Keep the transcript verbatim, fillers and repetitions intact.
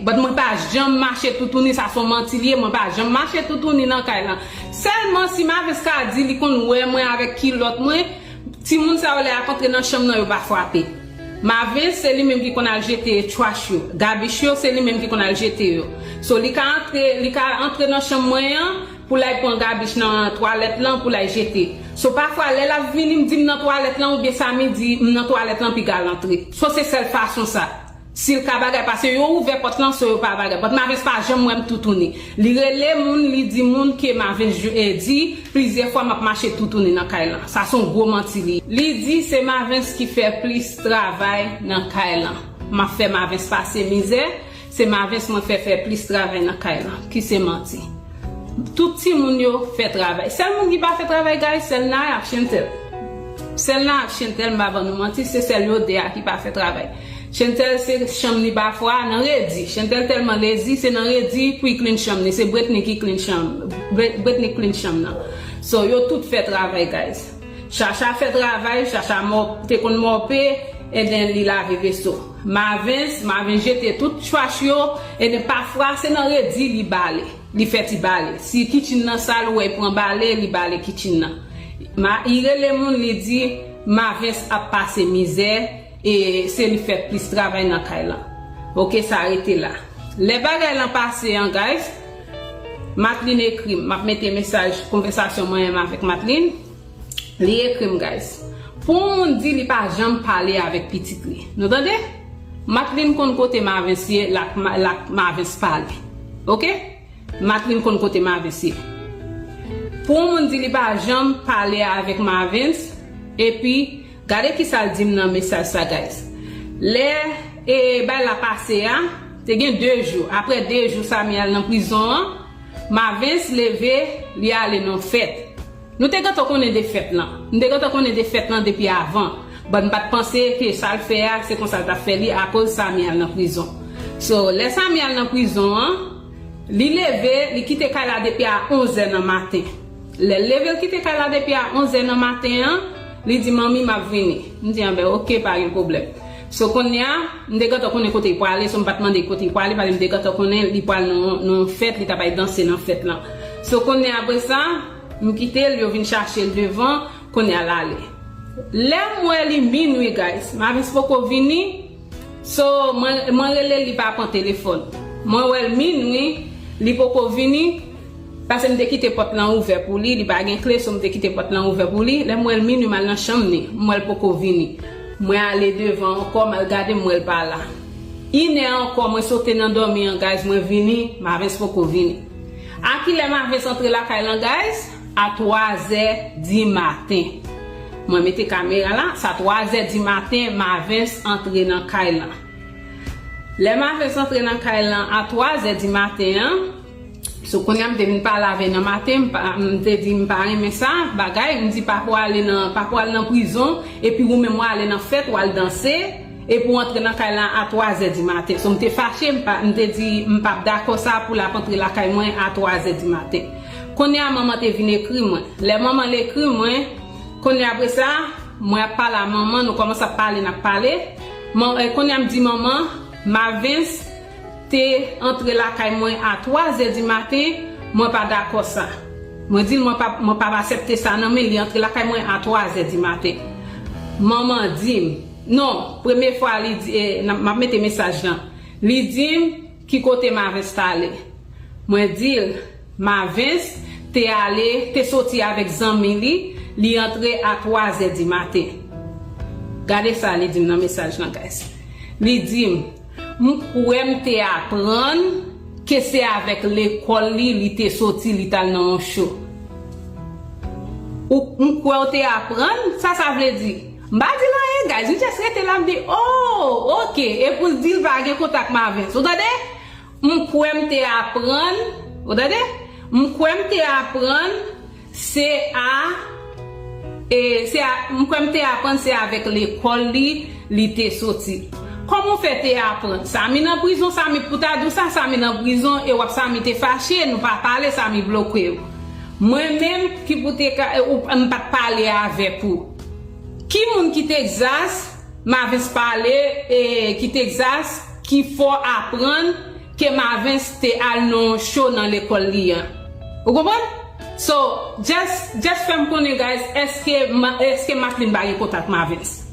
But mwen pa janm mache toutouni, sa se yon manti li ye, mwen pa janm mache toutouni nan kay lan. Sèlman si Mavens ka di li konn wè mwen avèk kilòt mwen, timoun sa yo lè y ap antre nan chanm nan yo pa frape. Mavens se li menm ki konn al jete trash yo, gabich yo se li menm ki konn al jete yo. So li ka antre, li ka antre nan chanm mwen an pou l al pran gabich nan twalèt lan pou l al jete. So pafwa lè l ap vini m di m nan twalèt lan oubyen Samy di m nan twalèt lan piga l antre. So se sèl fason sa. Si l ka bagay, paske yo ouvè pòt lan, so yo pa bagay. But Mavens pa janm wè m toutouni. Li rele moun, li di moun ke Mavens di plizyè fwa m ap mache toutouni nan kay lan. Sa se yon gwo manti li. Li di se Mavens ki fè plis travay nan kay lan. M ap fè Mavens pase mizè, se Mavens mwen fè fè plis travay nan kay lan. Ki se manti. Tout timoun yo fè travay. Sèl moun ki pa fè travay, guys, sèl Naya ak Chantel. Sèl Naya ak Chantel, m pa ban nou manti, se sèl yo de a ki pa fè travay. Chantel se chanm li pafwa nan redi. Chantel tèlman lezi, se nan redi pou l clean chanm li. Se Britney ki clean chanm, Britney clean chanm nan. So yo tout fè travay, guys. Chacha fè travay, Chacha mòp, te konn mòpe, and then li lave veso. Mavens, Mavens jete tout trash yo, and then pafwa se nan redi li bale. Li fè ti bale. Si kitchen nan sal, ou wè l pran bale, li bale kitchen nan. Ma, li rele moun, li di Mavens ap pase mizè, e se li fè plis travay nan kay lan. Ok, sa rete la. Lè bagay lan pase an, guys, Matlin ekri m. M ap mete mesaj konvèsasyon mwen menm avèk Matlin. Li ekri m, guys. Pou yon moun di li pa janm pale avèk pitit li. Nou tande? Matlin konn kote Mavens ye, l ak Ma-, l ak Mavens pale. Ok? Matlin konn kote Mavens ye. Pou yon moun di li pa janm pale avèk Mavens, epi gade kisa l di m nan mesaj sa, guys. Lè, e, bay la pase a, te gen de jou. Apre de jou Samy al nan prizon an, Mavens leve, li ale nan fèt. Nou te gentan konnen de fèt lan. M te gentan konnen de fèt lan depi avan. But m pa t panse ke sa l fè a, se konsa l t ap fè li akoz Samy al nan prizon. So, lè Samy al nan prizon an, li leve, li kite kay la depi a onzè nan maten. Lè l leve, l kite kay la depi a onzè nan maten an, li di, "Manmi, m ap vini." M di, "Anben, ok, pa gen pwoblèm." So, kounye a, m te gentan konnen kote l prale, so m pa t mande kote l prale, paske m te gentan konnen li pral nan, nan yon fèt, li t ap al danse nan fèt lan. So, kounye a, apre sa, m kite l, yo vin chache l devan, kounye a l ale. Lè m wè li minwi, guys, Mavens poko vini, so mwen, mwen rele l, li pa pran telefòn. Mwen wè l minwi, li poko vini, paske m te kite pòt lan ouvè pou li, li pa gen kle, so m te kite pòt lan ouvè pou li. Lè m wè l minwi, m al nan chanm li, m wè l poko vini. Mwen ale devan ankò, m al gade, m wè l pa la. Inè ankò, mwen sote nan dòmi an, guys, mwen vini, Mavens poko vini. A kilè Mavens antre lakay lan, guys? A twazè di maten. Mwen mete kamera la, sa twazè di maten, Mavens antre nan kay lan. Lè Mavens antre nan kay lan a twazè di maten an, so kounye a m te vin pale avè l nan maten, m pa, m te di m pa renmen sa, bagay, m di pa pou ale nan, pa pou al nan prizon, epi ou menm w ale nan fèt, w al danse, epi w antre nan kay lan a twazè di maten. So m te fache, m pa, m te di m p ap dakò sa pou l ap antre lakay mwen a twazè di maten. Kounye a manman te vin ekri mwen. Lè manman l ekri mwen, kounye a apre sa, mwen ap pale a manman, nou kòmanse ap pale, n ap pale. Man, e, kounye a m di manman, Mavens te antre lakay mwen a twazè di maten, mwen pa dakò sa. Mwen di l mwen p ap, mwen p ap aksepte sa nan men li antre lakay mwen a twazè di maten. Manman di m, non, premye fwa li di, e, n ap, m ap mete mesaj lan. Li di m ki kote Mavens t ale. Mwen di l, Mavens te ale, te soti avèk zanmi li, li antre a twazè di maten. Gade sa li di m nan mesaj lan, guys. Li di m, "M kwè m te aprann ke se avèk lekòl li, li te soti, li t al nan yon cho." Ou, "M kwè w te aprann"? Sa sa vle di? M pa di l anyen, guys. M just rete la, m di, "Oh, ok." E pou l di l pa gen kontak Mavens. Ou tande? M kwè m te aprann, ou tande? M kwè m te aprann, se a, e, se a, m kwè m te aprann se avèk lekòl li, li te soti. Kòman w fè te aprann? Samy nan prizon, Samy, pou ta di w sa, Samy nan prizon, e w ap Samy te fache, nou pa pale, Samy bloke w. Mwen menm, ki pou te ka, e, ou, m pa t pale avèk ou. Ki moun ki Texas, Mavens pale, e, ki Texas, ki fè w aprann ke Mavens te al nan yon show nan lekòl li an. Ou konprann? So, just, just fè m konnen, guys, èske, Ma- èske Matlin pa gen kontak Mavens?